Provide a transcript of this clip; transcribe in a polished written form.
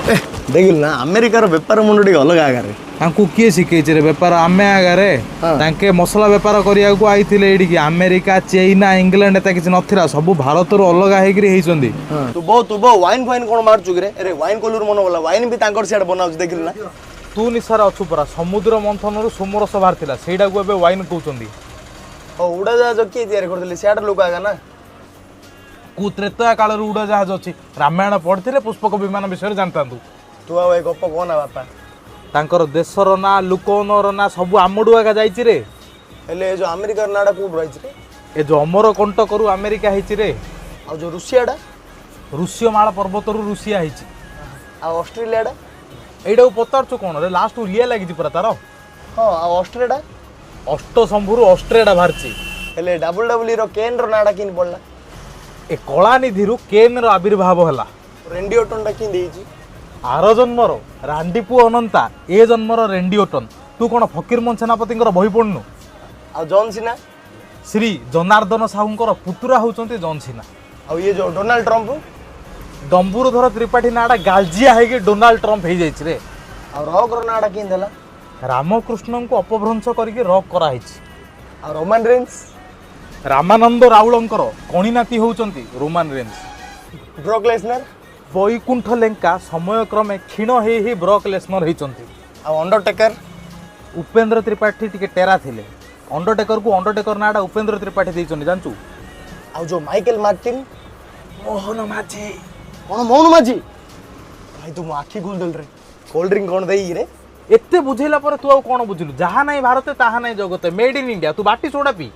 ଦେଖିଲୁ ନା, ଆମେରିକାର ବେପାର ମୁଣ୍ଡ ଟିକେ ଅଲଗା ଆଗାରେ। ତାଙ୍କୁ କିଏ ଶିଖେଇଛି ରେ ବେପାର? ଆମେ ଆଗାରେ। ତାଙ୍କେ ମସଲା ବେପାର କରିବାକୁ ଆଇଥିଲେ ଏଇଠିକି। ଆମେରିକା, ଚାଇନା, ଇଂଲଣ୍ଡ ଏତେ କିଛି ନଥିଲା, ସବୁ ଭାରତରୁ ଅଲଗା ହେଇକିରି ହେଇଛନ୍ତି। ତୁ ବୋ, ତୁ ବୋ। ୱାଇନ୍ ଫାଇନ୍ କ'ଣ ମାରୁଛୁ କିରେ? ଆରେ, ୱାଇନ୍ କଲୁରୁ ମନ ଗଲା, ୱାଇନ୍ ବି ତାଙ୍କର ସିଆଡ଼େ ବନାଉଛି, ଦେଖିଲୁ ନା? ତୁ ନିଶାରେ ଅଛୁ ପରା। ସମୁଦ୍ର ମନ୍ଥନରୁ ସୋମରସ ବାହାରିଥିଲା, ସେଇଟାକୁ ଏବେ ୱାଇନ୍ କହୁଛନ୍ତି। ହଉ, ଉଡ଼ାଜାହାଜ କିଏ ତିଆରି କରିଥିଲେ? ସିଆଡ଼େ ଲୋକ ଆଗା ନା? କୁ ତ୍ରେତୟା କାଳରୁ ଉଡ଼ାଜାହାଜ ଅଛି। ରାମାୟଣ ପଢିଥିଲେ ପୁଷ୍ପକ ବିମାନ ବିଷୟରେ ଜାଣିଥାନ୍ତୁ। ତୁ ଆଉ ଏ ଗପ କହନା ବାପା। ତାଙ୍କର ଦେଶର ନାଁ, ଲୋକଙ୍କର ନାଁ ସବୁ ଆମଡୁ ଆଗା ଯାଇଛି ରେ। ହେଲେ ଏ ଯୋଉ ଆମେରିକାର ନାଁଟା କୋଉଠୁ ରହିଛି ରେ? ଏ ଯୋଉ ଅମରକଣ୍ଟକରୁ ଆମେରିକା ହେଇଛି ରେ। ଆଉ ଯୋଉ ରୁଷିଆଟା? ଋଷ୍ୟମାଳ ପର୍ବତରୁ ରୁଷିଆ ହେଇଛି। ଆଉ ଅଷ୍ଟ୍ରେଲିଆଟା? ଏଇଟାକୁ ପଚାରୁଛୁ କ'ଣ ରେ? ଲାଷ୍ଟ ଲିଆ ଲାଗିଛି ପୁରା ତାର। ହଁ, ଆଉ ଅଷ୍ଟ୍ରେଲିଆଟା? ଅଷ୍ଟଶମ୍ଭୁରୁ ଅଷ୍ଟ୍ରେଲିଆଟା ବାହାରିଛି। ହେଲେ ଡବ୍ଲ୍ୟୁଡବ୍ଲ୍ୟୁର କେନ୍ର ନାଁଟା କେମିତି ପଡ଼ିଲା? ଏ କଳାନିଧିରୁ କେନ୍ର ଆବିର୍ଭାବ ହେଲା। ରେଣ୍ଡି ଅଟନଟା କେମିତି ହେଇଛି? ଆର ଜନ୍ମର ରାଣ୍ଡିପୁଅ ଅନନ୍ତା, ଏ ଜନ୍ମର ରେଣ୍ଡି ଓଟନ। ତୁ କ'ଣ ଫକୀରମୋହନ ସେନାପତିଙ୍କର ବହି ପଢ଼ୁନୁ? ଆଉ ଜନ୍ ସିନା? ଶ୍ରୀ ଜନାର୍ଦ୍ଦନ ସାହୁଙ୍କର ପୁତୁରା ହେଉଛନ୍ତି ଜନ୍ ସିନା। ଆଉ ଇଏ ଯୋଉ ଡୋନାଲ୍ଡ ଟ୍ରମ୍ପ? ଡମ୍ବୁରୁଧର ତ୍ରିପାଠୀ ନାଁଟା ଗାଲଜିଆ ହେଇକି ଡୋନାଲ୍ଡ ଟ୍ରମ୍ପ ହେଇଯାଇଛି ରେ। ଆଉ ରକର ନାଁଟା କେମିତି ହେଲା? ରାମକୃଷ୍ଣଙ୍କୁ ଅପଭ୍ରଂଶ କରିକି ରକ୍ କରାହେଇଛି। ଆଉ ରୋମାନ ରେନ୍ସ? ରାମାନନ୍ଦ ରାଉଳଙ୍କର କଣିନାତି ହେଉଛନ୍ତି ରୋମାନ ରେନ୍ସ। ବ୍ରକ୍ ଲେସନର? ବୈକୁଣ୍ଠ ଲେଙ୍କା ସମୟକ୍ରମେ କ୍ଷୀଣ ହେଇ ହେଇ ବ୍ରକ୍ ଲେସନର ହେଇଛନ୍ତି। ଆଉ ଅଣ୍ଡରଟେକର? ଉପେନ୍ଦ୍ର ତ୍ରିପାଠୀ ଟିକେ ଟେରା ଥିଲେ। ଅଣ୍ଡରଟେକରକୁ ଅଣ୍ଡରଟେକର ନାଁଟା ଉପେନ୍ଦ୍ର ତ୍ରିପାଠୀ ଦେଇଛନ୍ତି, ଜାଣିଛୁ? ଆଉ ଯୋଉ ମାଇକେଲ ମାର୍ଟିନ? ମୋହନ ମାଝୀ। କ'ଣ, ମୋହନ ମାଝୀ? ଭାଇ, ତୁ ମୋ ଆଖି ଖୋଲିଦେଲୁ ରେ। କୋଲ୍ଡ ଡ୍ରିଙ୍କ କ'ଣ ଦେଇକି ରେ? ଏତେ ବୁଝେଇଲା ପରେ ତୁ ଆଉ କ'ଣ ବୁଝିଲୁ? ଯାହା ନାହିଁ ଭାରତେ, ତାହା ନାହିଁ ଜଗତେ। Made in India. ତୁ ବାଟି ସୋଡ଼ା ପି।